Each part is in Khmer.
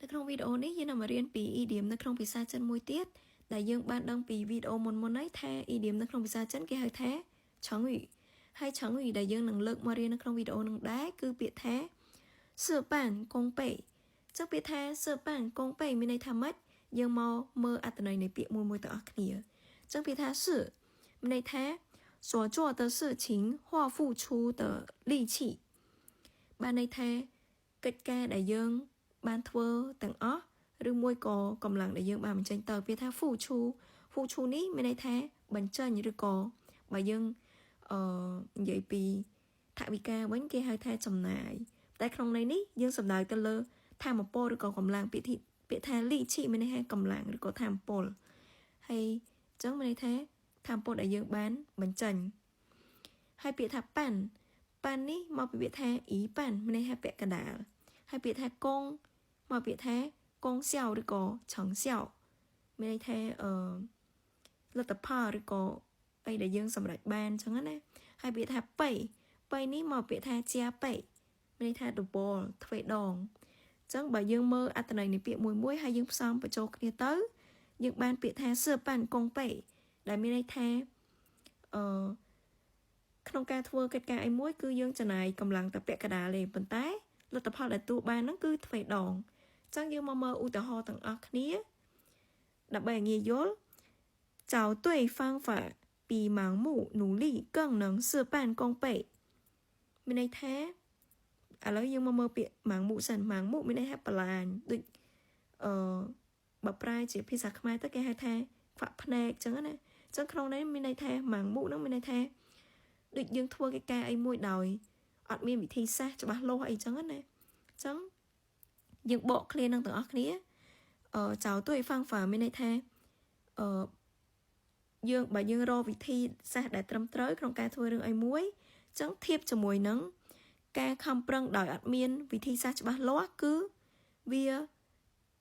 នៅក្នុងវីដេអូនេះយើងនឹងមករៀនពី idiom នៅក្នុងភាសាចិនមួយទៀតដែលយើងបានដឹងពីវីដេអូមុនៗហើយថា idiom នៅក្នុងភាសាចិនគេហៅថា成語ហើយ成語ដែលយើងនឹងលើកមករៀននៅក្នុងវីដេអូនឹងដែរគឺពាក្យថា事半功倍ចឹងពាក្យថា事半功倍មានន័យថាម៉េចយើងមកមើលអត្ថន័យនៃពាក្យមួយមួយទាំងអស់គ្នាចឹងពាក្យថា事មានន័យថា所做的事情或付出的力气បានន័យថាកិច្ចការដែលយើងបានធ្វើទាំងអស់ឬមួយក៏កម្លាំងដែលយើងបានបញ្ចេញទៅពាក្យថា付出付出នេះមានន័យថាបញ្ចេញឬក៏បើយើងអឺនិយាយពីថវិកាវិញគេហៅថាចំណាយតែក្នុងន័យនេះយើងសំដៅទៅលើថាមពលឬក៏កម្លាំងពាក្យពាក្យថា力氣មានន័យថាកម្លាំងឬក៏ថាមពលហើយអញ្ចឹងមានន័យថាថាមពលដែលយើងបានបញ្ចេញហើយពាក្យថា半半នេះមកពីពាក្យថា一半មានន័យថាពាក់កណ្ដាលហើយពាក្យថា功មកពាក្យថា功效ឬក៏成效មានន័យថាអឺលទ្ធផលឬក៏អីដែលយើងសម្រេចបានអញ្ចឹងណាហើយពាក្យថា倍倍នេះមកពាក្យថា加倍មានន័យថា double ទ្វេដងអញ្ចឹងបើយើងមើលអត្ថន័យនៃពាក្យមួយមួយហើយយើងផ្សំបញ្ចូលគ្នាទៅយើងបានពាក្យថា事半功倍ដែលមានន័យថាអឺក្នុងការធ្វើកិច្ចការអីមួយគឺយើងចំណាយកម្លាំងតែពាក់កណ្ដាលទេប៉ុន្តែលទ្ធផលដែលទទួលបានហ្នឹងគឺទ្វេដងអញ្ចឹងយើងមកមើលឧទាហរណ៍ទាំងអស់គ្នាដើម្បីឲ្យងាយយល់找对方法比盲目努力更能事半功倍មានន័យថាឥឡូវយើងមកមើលពាក្យ盲目សិន盲目មានន័យថាបន្លាញដូចអឺបើប្រែជាភាសាខ្មែរទៅគេហៅថាខ្វាក់ភ្នែកអញ្ចឹងណាអញ្ចឹងក្នុងនេះមានន័យថា盲目ហ្នឹងមានន័យថាដូចយើងធ្វើកិច្ចការអីមួយដោយអត់មានវិធីសាស្ត្រច្បាស់លាស់អីចឹងណាអញ្ចឹងយើងបកឃ្លានឹងទាំងអស់គ្នាអឺ找对方法មានន័យថាអឺយើងបើយើងរកវិធីសាស្ត្រដែលត្រឹមត្រូវក្នុងការធ្វើរឿងអីមួយអញ្ចឹងធៀបជាមួយនឹងការខំប្រឹងដោយអត់មានវិធីសាស្ត្រច្បាស់លាស់គឺវា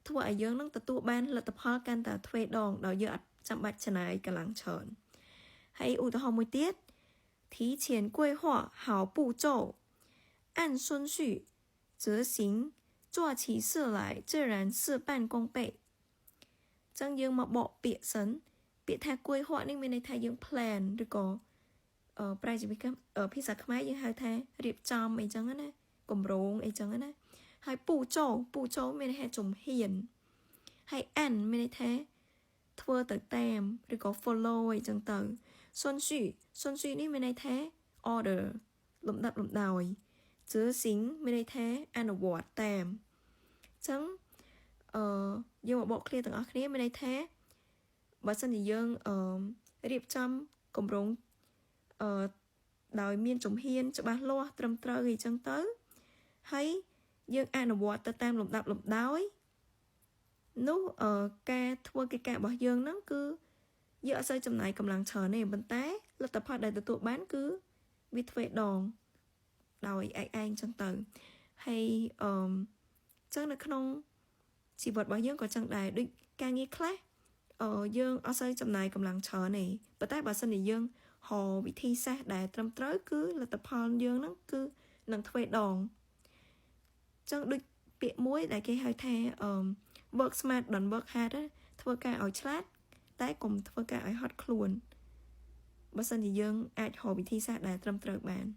ធ្វើឲ្យយើងនឹងទទួលបានលទ្ធផលកាន់តែទ្វេដងដោយយើងអត់ចាំបាច់ចំណាយកម្លាំងច្រើនហើយឧទាហរណ៍មួយទៀត提前规划好步骤，按顺序执行，做起事来自然事半功倍。ចឹងយើងមកបកពាក្យសិនពាក្យថា规划នេះមានន័យថាយើង plan ឬក៏អឺប្រែជាភាសាខ្មែរយើងហៅថារៀបចំអីចឹងណាគម្រោងអីចឹងណាហើយ步骤步骤មានន័យថាជំហានហើយ按មានន័យថាធ្វើទៅតាមឬក៏ follow អីចឹងទៅ顺序顺序នេះមានន័យថា order លំដាប់លំដោយ执行មានន័យថាអនុវត្តតាមអញ្ចឹងអឺយើងមកបកឃ្លាទាំងអស់គ្នាមានន័យថាបើសិនជាយើងអឺរៀបចំគម្រោងអឺដោយមានជំហានច្បាស់លាស់ត្រឹមត្រូវអីចឹងទៅហើយយើងអនុវត្តទៅតាមលំដាប់លំដោយនោះអឺការធ្វើកិច្ចការរបស់យើងហ្នឹងគឺយើងអត់សូវចំណាយកម្លាំងច្រើនទេប៉ុន្តែលទ្ធផលដែលទទួលបានគឺវាទ្វេដងដោយឯកឯងចឹងទៅហើយអឺចឹងនៅក្នុងជីវិតរបស់យើងក៏ចឹងដែរដូចការងារខ្លះអឺយើងអត់សូវចំណាយកម្លាំងច្រើនទេប៉ុន្តែបើសិនជាយើងរកវិធីសាស្ត្រដែលត្រឹមត្រូវគឺលទ្ធផលយើងហ្នឹងគឺនឹងទ្វេដងចឹងដូចពាក្យមួយដែលគេហៅថាអឺ work smart, don't work hard ធ្វើការឲ្យឆ្លាតតែកុំធ្វើការឲ្យហត់ខ្លួនបើសិនជាយើងអាចរកវិធីសាស្ត្រដែលត្រឹមត្រូវបាន។